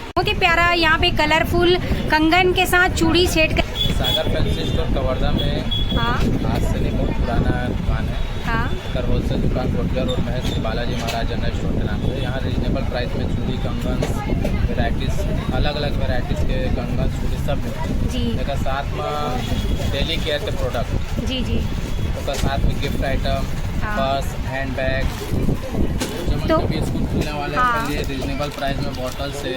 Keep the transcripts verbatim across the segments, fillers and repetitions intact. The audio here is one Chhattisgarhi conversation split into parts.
बहुत ही प्यारा यहाँ पे कलरफुल कंगन के साथ चूड़ी सेट कर। सागर फैंसी स्टोर कवर्धा में। हाँ। आज से नहीं, बहुत पुराना दुकान है। हाँ। एकर होलसेल दुकान कोटिया रोड में है, श्री बालाजी महाराज जनरल स्टोर के नाम से। यहाँ रीजनेबल प्राइस में चूड़ी, कंगन, वेराइटीज, अलग अलग वेराइटीज के कंगन, चूड़ी सब मिलते हैं। जी। एकर साथ में डेली केयर के प्रोडक्ट। जी, जी। ओकर साथ में गिफ्ट आइटम, हाँ। पर्स, हैंडबैग, तो भी स्कूल खुलने वाले हैं, हाँ। ओकर लिए रीजनेबल प्राइस में बॉटल से।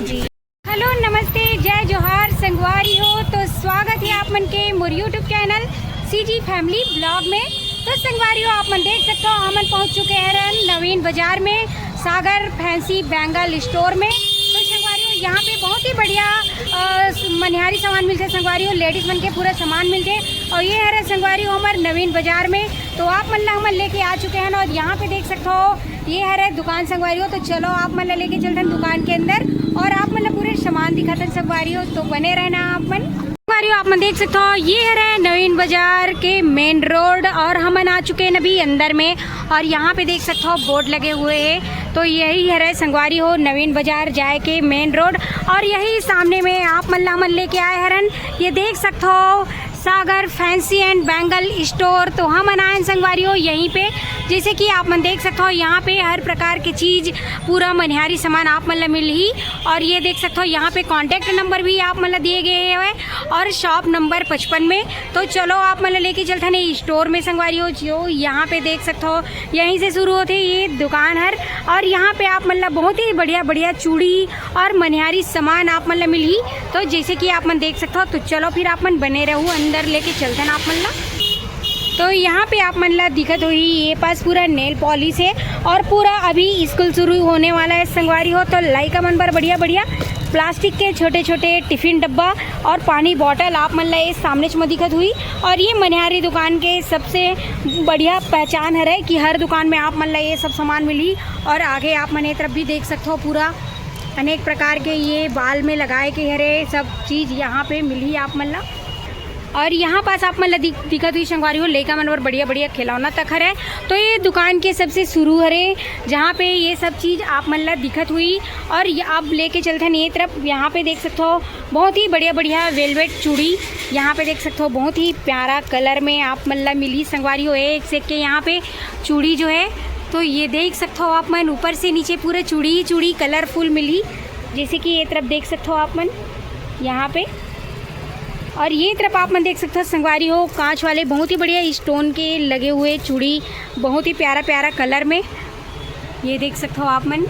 जी। हेलो, नमस्ते, जय जोहार संगवारी हो। तो स्वागत है आप मन के मोर YouTube channel CG family blog में। तो संगवारी हो, आप मन देख सकते हो, हमन पहुंच चुके हैं नवीन बाजार में, सागर फैंसी बैंगल स्टोर में। तो संगवारी हो, यहाँ पे बहुत ही बढ़िया, अ, मनिहारी सामान मिलते संगवारी हो, लेडीज मन के पूरा सामान मिलते। और ये हरे संगवारी हो हमर नवीन बाजार में। तो आप मन ला हमन लेके आ चुके हैं और यहाँ पे देख सकते हो, ये हरे दुकान संगवारी हो। तो चलो, आप मन ला लेके चलथन दुकान के अंदर और आप मन ला पूरे सामान दिखाथन संगवारी हो। तो बने रहना आप मन। संगवारी हो, आप मन देख सकते हो, ये हरे नवीन बाजार के मेन रोड और हमन आ चुके हैं अभी अंदर में। और यहाँ पे देख सकते हो, बोर्ड लगे हुए हैं। तो यही हरे संगवारी हो, नवीन बाजार जाए के मेन रोड। और यही सामने में आप मन ला हमन लेके आए हरन, ये देख सकते हो, सागर फैंसी एंड बैंगल स्टोर। तो हमन आयन संगवारी हो यहीं पे, जैसे कि आप मन देख सकते हो, यहाँ पे हर प्रकार के चीज, पूरा मनिहारी सामान आप मन ला मिलही। और ये देख सकते हो, यहाँ पे कॉन्टैक्ट नंबर भी आप मन ला दिए गए हुए और शॉप नंबर पचपन में। तो चलो, आप मन ला लेके चलथन ये स्टोर में संगवारी हो, जो यहाँ पे देख सकते हो, यहीं से शुरू होते ये दुकान हर। और यहाँ पे आप मन ला बहुत ही बढ़िया बढ़िया चूड़ी और मनिहारी सामान आप मन ला मिलही। तो जैसे कि आप मन देख सकते हो, तो चलो फिर आप मन बने रहू, अंदर लेके चलथन आप मन ला। तो यहाँ पे आप मन ला दिखत होही, ये पास पूरा नेल पॉलिश है और पूरा अभी स्कूल शुरू होने वाला है संगवारी हो। तो लइका मन बर बढ़िया बढ़िया प्लास्टिक के छोटे छोटे टिफिन डब्बा और पानी बॉटल आप मन ला ये सामने च म दिखत हुई। और ये मनिहारी दुकान के सबसे बढ़िया पहचान हरे कि हर दुकान में आप मन ला ये सब सामान मिली। और आगे आप मन ये तरफ भी देख सकते हो, पूरा अनेक प्रकार के ये बाल में लगाए के हरे सब चीज यहाँ पे मिली आप मन ला। और यहाँ पास आप मन ला दिख-, दिखत हुई संगवारी हो, लइका मन बर बढ़िया बढ़िया खिलौना तक हरे। तो ये दुकान के सबसे शुरू हरे, जहाँ पे ये सब चीज आप मन ला दिखत हुई। और ये आप लेके चलथन ये तरफ, यहाँ पे देख सकते हो बहुत ही बढ़िया बढ़िया वेलवेट चूड़ी। यहाँ पे देख सकते हो बहुत ही प्यारा कलर में आप मन ला मिली संगवारी हो, एक से एक के यहाँ पे चूड़ी जो है। तो ये देख सकते हो आप मन, ऊपर से नीचे पूरा चूड़ी ही चूड़ी कलरफुल मिली। जैसे कि ये तरफ देख सकते हो आप मन यहाँ पे, और ये तरफ आप मन देख सकते हो संगवारी हो, कांच वाले बहुत ही बढ़िया स्टोन के लगे हुए चूड़ी, बहुत ही प्यारा प्यारा कलर में। ये देख सकते हो आप मन,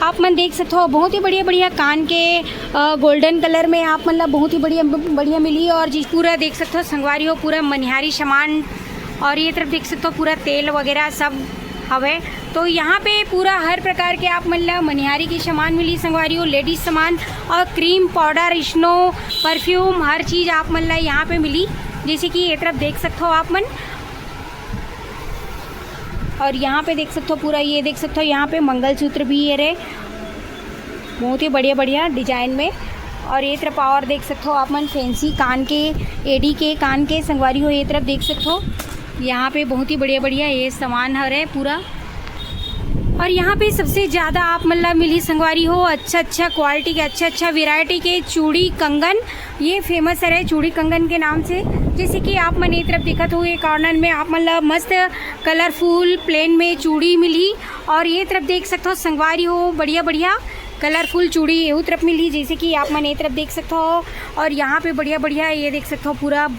आप मन देख सकते हो बहुत ही बढ़िया बढ़िया कान के, अ, गोल्डन कलर में आप मन ला बहुत ही बढ़िया बढ़िया मिली। और जी पूरा देख सकते हो संगवारी हो, पूरा मनिहारी सामान। और ये तरफ देख सकते हो पूरा तेल वगैरह सब हवे। तो यहाँ पे पूरा हर प्रकार के आप मन ला मनिहारी की सामान मिली संगवारी हो, लेडीज सामान और क्रीम, पाउडर, स्नो, परफ्यूम, हर चीज आप मन ला यहाँ पे मिली। जैसे कि ये तरफ देख सकते हो आप मन, और यहाँ पे देख सकते हो पूरा, ये देख सकते हो यहाँ पे मंगलसूत्र भी है रे, बहुत ही बढ़िया बढ़िया डिजाइन में। और ये तरफ और देख सकते हो आप मन फैंसी कान के, एडी के कान के संगवारी हो, ये तरफ देख सकते हो यहाँ पे बहुत ही बढ़िया बढ़िया ये सामान हरे पूरा। और यहाँ पे सबसे ज्यादा आप मन ला मिली संगवारी हो अच्छा अच्छा क्वालिटी के, अच्छा अच्छा वैरायटी के चूड़ी कंगन, ये फेमस हरे चूड़ी कंगन के नाम से। जैसे कि आप मन ये तरफ दिखत हुए कॉर्नर में आप मन ला मस्त कलरफुल प्लेन में चूड़ी मिली। और ये तरफ देख सकते हो संगवारी हो बढ़िया बढ़िया कलरफुल चूड़ी ये तरफ मिली, जैसे कि आप मन ये तरफ देख सकते हो। और यहाँ पे बढ़िया बढ़िया ये देख सकते हो पूरा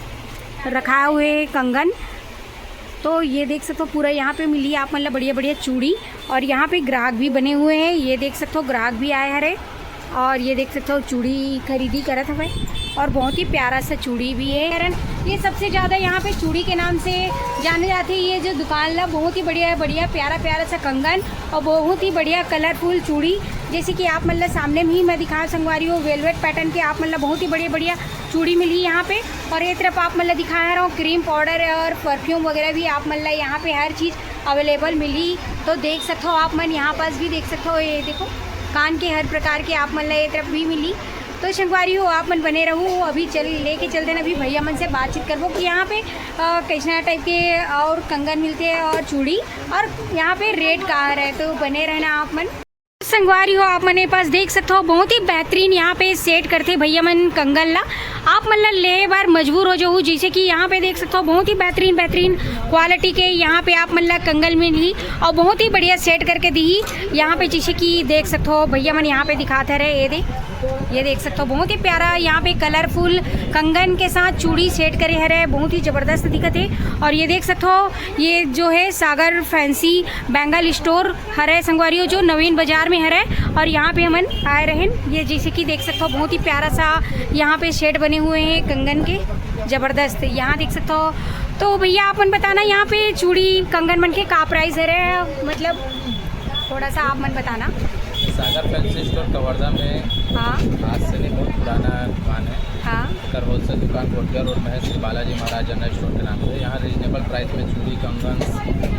रखा हुए कंगन। तो ये देख सकते हो पूरा यहाँ पे मिली आप मन ला बढ़िया बढ़िया चूड़ी। और यहाँ पे ग्राहक भी बने हुए हैं, ये देख सकते हो ग्राहक भी आए हरे। और ये देख सकते हो चूड़ी खरीदी करत हवे और बहुत ही प्यारा सा चूड़ी भी है। कारण ये सबसे ज्यादा यहाँ पे चूड़ी के नाम से जाने जाते हैं। ये जो दुकान ला बहुत ही बढ़िया बढ़िया प्यारा प्यारा सा कंगन और बहुत ही बढ़िया कलरफुल चूड़ी, जैसे कि आप मन ला सामने में ही मैं दिखाऊं संगवारी हो, वेलवेट पैटर्न के आप मन ला बहुत ही बढ़िया बढ़िया चूड़ी मिली यहाँ पे। और ये तरफ आप मन ला दिखा रहा हूँ क्रीम पाउडर और परफ्यूम वगैरह भी आप मन ला यहाँ पे हर चीज अवेलेबल मिली। तो देख सकते हो आप मन यहाँ पास भी देख सकते हो, ये देखो कान के हर प्रकार के आप मन ला ये तरफ भी मिली। तो संगवारी हो, आप मन बने रहू, अभी चल लेके चलते हैं अभी भैया मन से बातचीत करबो कि यहाँ पे अ, कैसना टाइप के और कंगन मिलते हैं और चूड़ी, और यहाँ पे रेट का है, तो बने रहना आप मन। संगवारी हो, आप मन ए पास देख सकते हो, बहुत ही बेहतरीन यहाँ पे सेट करते भैया मन कंगन ला। आप मन ला ले बार मजबूर हो जाऊ, जैसे कि यहाँ पे देख सकते हो, बहुत ही बेहतरीन बेहतरीन क्वालिटी के यहाँ पे आप मन ला कंगन मिलही और बहुत ही बढ़िया सेट करके दी। यहाँ पे जैसे कि देख सकते हो, भैया मन यहाँ पे दिखाते रहे, ये दे, ये देख सकते हो, बहुत ही प्यारा यहाँ पे कलरफुल कंगन के साथ चूड़ी सेट करे हरे, बहुत ही जबरदस्त दिखत है। और ये देख सकते हो, ये जो है सागर फैंसी बैंगल स्टोर हरे संगवारी हो, जो नवीन बाजार में हरे। और यहाँ पे हमन आए रहन, ये जैसे कि देख सकते हो, बहुत ही प्यारा सा यहाँ पे शेड बने हुए हैं कंगन के, जबरदस्त। यहाँ देख सकते हो। तो भैया, आप मन बताना, यहाँ पे चूड़ी कंगन मन के का प्राइस हरे, मतलब थोड़ा सा आप मन बताना। सागर फैंसी स्टोर कवर्धा में हाँ। आज से नहीं, बहुत पुराना दुकान है। हाँ। एकर होलसेल दुकान गोटिया रोड में है, श्री बालाजी महाराज जनरल स्टोर के नाम से। यहाँ रीजनेबल प्राइस में चूड़ी, कंगन,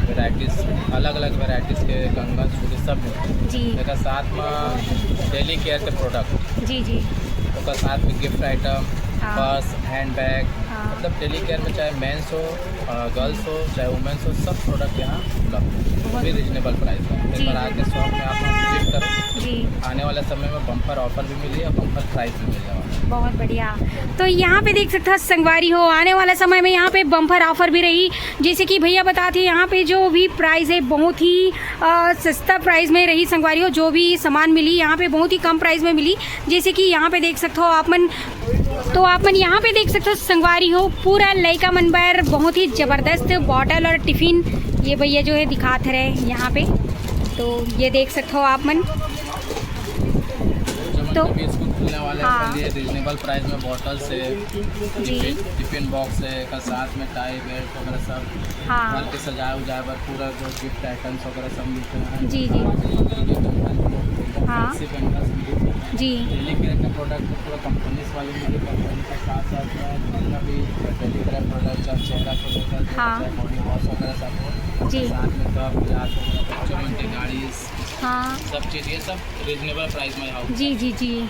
वेराइटीज, अलग अलग वेराइटीज के कंगन, चूड़ी सब मिलते हैं। जी। एकर साथ में डेली केयर के प्रोडक्ट, जी जी। ओकर साथ में गिफ्ट आइटम, हाँ। पर्स, हैंड बैग, हाँ। मतलब डेली केयर में चाहे मेंस हो, गर्ल्स हो, चाहे वुमेन्स हो, सब प्रोडक्ट यहाँ उपलब्ध है, वो भी रीजनेबल प्राइस में। एक जी। बार आके शॉप में आप विजिट करो। जी। आने वाला समय में बम्पर ऑफर भी मिली और बम्पर प्राइस भी मिलने वाला है। बहुत बढ़िया। तो यहाँ पे देख सकते हो संगवारी हो, आने वाला समय में यहाँ पे बम्पर ऑफर भी रही। जैसे कि भैया बताते हैं, यहाँ पे जो भी प्राइस है, बहुत ही अ, सस्ता प्राइस में रही संगवारी हो। जो भी सामान मिली यहाँ पे, बहुत ही कम प्राइस में मिली। जैसे कि यहाँ पे देख सकते हो आप मन, तो आप मन यहाँ पे देख सकते हो संगवारी हो, पूरा लइका मन बर बहुत ही जबरदस्त बॉटल और टिफिन, ये भैया जो है दिखात रहे यहाँ पे। तो ये देख सकते हो आप मन। तो स्कूल खुलने वाले हैं, हाँ। रीजनेबल प्राइस में बॉटल से, जी। टिफिन, टिफिन बॉक्स है, एकर साथ में टाई बेल्ट वगैरह सब, हाँ। घर के सजाए उजाए बर पूरा जो गिफ्ट आइटम्स वगैरह सब मिलते हैं। जी जी। हाँ। जी। डेली केयर का प्रोडक्ट पूरा कंपनीज वाले मिले, कंपनी के साथ साथ जितना भी डेली केयर प्रोडक्ट है, चेहरा को लेकर, हाँ। बॉडी वॉश वगैरह सब हो, जी। साथ में कप ग्लास वगैरह, बच्चों के गाड़ी, हाँ। सब चीज़, ये सब रीजनेबल प्राइस में। जी जी जी।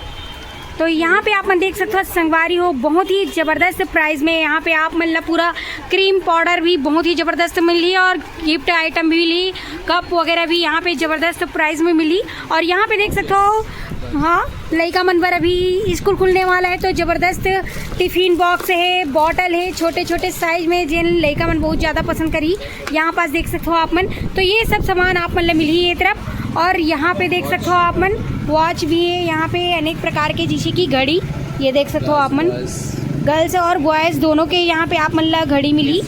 तो यहाँ पे आप मन देख सकते हो संगवारी हो, बहुत ही जबरदस्त प्राइस में यहाँ पे आप मन ला पूरा क्रीम पाउडर भी बहुत ही जबरदस्त मिली और गिफ्ट आइटम भी मिली, कप वगैरह भी यहाँ पे जबरदस्त प्राइस में मिली। और यहाँ पे देख सकते हो, हाँ, लइका मन बर अभी स्कूल खुलने वाला है, तो जबरदस्त टिफिन बॉक्स है, बॉटल है, छोटे छोटे साइज में, जिन लइका मन बहुत ज़्यादा पसंद करी। यहाँ पास देख सकते हो आप मन, तो ये सब सामान आप मन ला मिली ये तरफ। और यहाँ पे देख सकते हो आप मन, वॉच भी है यहाँ पे, अनेक प्रकार के, जैसे कि घड़ी, ये देख सकते हो आप मन, गर्ल्स और बॉयज़ दोनों के यहाँ पे आप मन ला घड़ी मिली।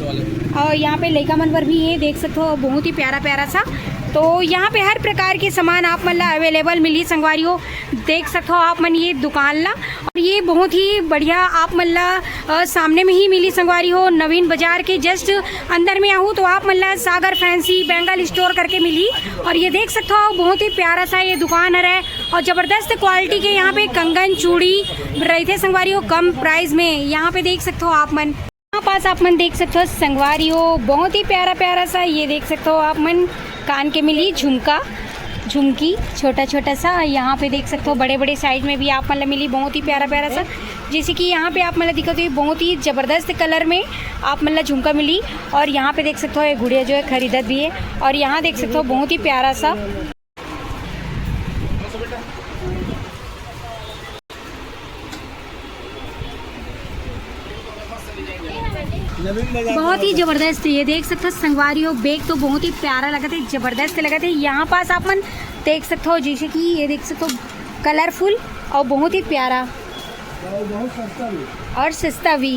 और यहाँ पे लइका मन बर भी ये देख सकते हो, बहुत ही प्यारा प्यारा सा। तो यहाँ पे हर प्रकार के सामान आप मन ला अवेलेबल मिली संगवारी हो, देख सकते हो आप मन ये दुकान ला। और ये बहुत ही बढ़िया आप मन ला अ, सामने में ही मिली संगवारी हो, नवीन बाजार के जस्ट अंदर में आहू तो आप मन ला सागर फैंसी बैंगल स्टोर करके मिली। और ये देख सकते हो, बहुत ही प्यारा सा ये दुकान हरे और जबरदस्त क्वालिटी के यहाँ पे कंगन चूड़ी रहते संगवारी हो, कम प्राइस में। यहाँ पे देख सकते हो आप मन, यहाँ पास आप मन देख सकते हो संगवारी हो, बहुत ही प्यारा प्यारा सा, ये देख सकते हो आप मन, कान के मिली झुमका, झुमकी, छोटा छोटा सा। यहाँ पे देख सकते हो बड़े बड़े साइज में भी आप मन ला मिली, बहुत ही प्यारा प्यारा सा। जैसे कि यहाँ पे आप मन ला दिखत होही, बहुत ही जबरदस्त कलर में आप मन ला झुमका मिली। और यहाँ पे देख सकते हो, ये गुड़िया जो है खरीदत भी है। और यहाँ देख सकते हो, बहुत ही प्यारा सा, बहुत ही जबरदस्त। ये देख सकते हो संगवारी हो, बैग तो बहुत ही प्यारा लगत है, जबरदस्त लगत है। यहाँ पास आप मन देख सकते हो, जैसे कि ये देख सकते हो, कलरफुल और बहुत ही प्यारा और सस्ता भी।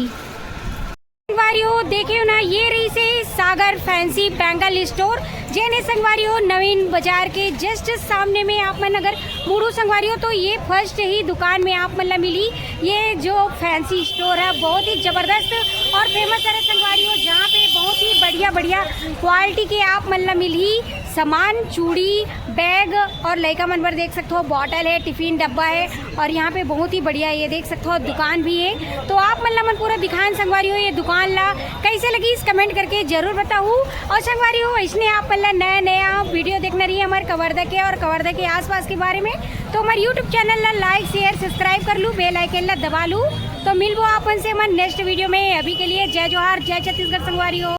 संगवारी हो, देखे हो ना, ये रहिसे सागर फैंसी बैंगल स्टोर, जेन ए संगवारी हो, नवीन बाजार के जस्ट सामने में। आप मन अगर मुड़ू संगवारी हो, तो ये फर्स्ट ही दुकान में आप मन ला मिली। ये जो फैंसी स्टोर है, बहुत ही जबरदस्त और फेमस है संगवारी हो, जहाँ पे बहुत ही बढ़िया बढ़िया क्वालिटी के आप मन ला मिली। सामान, चूड़ी, बैग और लइका मन बर देख सकथो, बॉटल है, टिफिन डब्बा है और यहाँ पे बहुत ही बढ़िया, ये देख सकथो, दुकान भी है। तो आप मन ला मन पूरा दिखान संगवारी हो ये दुकान ला, कैसे लगिस कमेंट करके जरूर बताहू। और संगवारी हो, इसने आप मन ला नया नया वीडियो देखना रही हमारे कवर्धा के और कवर्धा के आसपास के बारे में, तो हमारे यूट्यूब चैनल ला लाइक, शेयर, सब्सक्राइब कर लू, बेल आइकन ला दबा लू। तो मिलबो आप मन से हमारे नेक्स्ट वीडियो में। अभी के लिए जय जोहार, जय छत्तीसगढ़ संगवारी हो।